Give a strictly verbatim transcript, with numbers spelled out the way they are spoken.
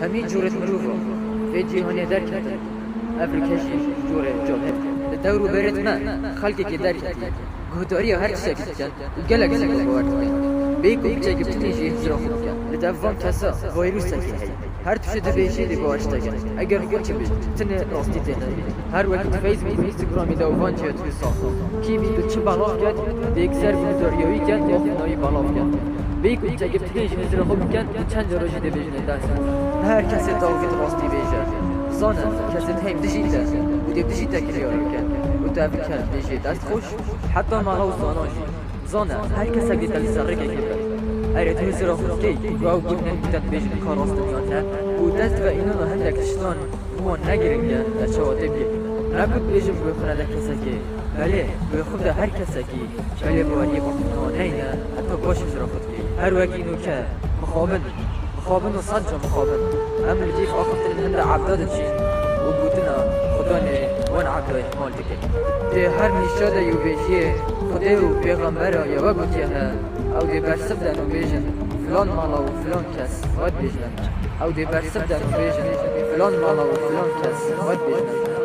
Hemî cûrêt mirova vê cîhanê derketin. Ev rike jî cûrê cahil. Li dewr û berêt me xelkekê derketî. Guhdariya her tiştekî dikin û gelek jî bawer dikin. Bê ku piçekî bi tinê jî hizra xwe bikin. Li dev van kesa vayrusekê heye. Her tiştê dibêjî dê bawer ji te kin. Eger xwe çi bêjî, tinê rastî tê nebî. Her wekî di Facebook û Instagramê de û van cihê wisa. Kî vî tu çi belav ket, dê yekser guhdariyayî ket, wextinayî belav ket. Bê ku piçekî bi tinê jî hizra xwe bikin, tu çend cara jî dê bêjinê dest. Ne her kesê tawkê di rastî bêje. Zane, kesê di hev dijî te û dê dijî te kiryar bike. Û te bike bêjê dest xweş, heta mala û zana jî. Zane, her kesek dê te li ser rêkekê be. Erê tu hizra xwe dikey, ku ew gotinên ku te dibêjin ka rast in yan ne. Û dest ve înana hindek tiştan bi wan ne giring e, te çawa tê bî. Ne ku dibêjin bi wê xwe nede kesekê. Belê, bi wê xwe de her kesekî, belê baweriyê bi neyne, heta baş hizra xwe dikey. Her wekî nûke, mixabin, mixabin û sed ca mixabin. Em li cîv axiftin hinde ebda diçîn û gotina Xudanê wan ebdayê ihmal dikin. Dê her nîşa de yû bêjiyê Xwedê û Pêxembera ye we gotiye he, ew dê bersiv den û bêjin, filan mala û filan kes we dibêjne. Ew dê bersiv den û bêjin, filan mala û filan kes we dibêjne.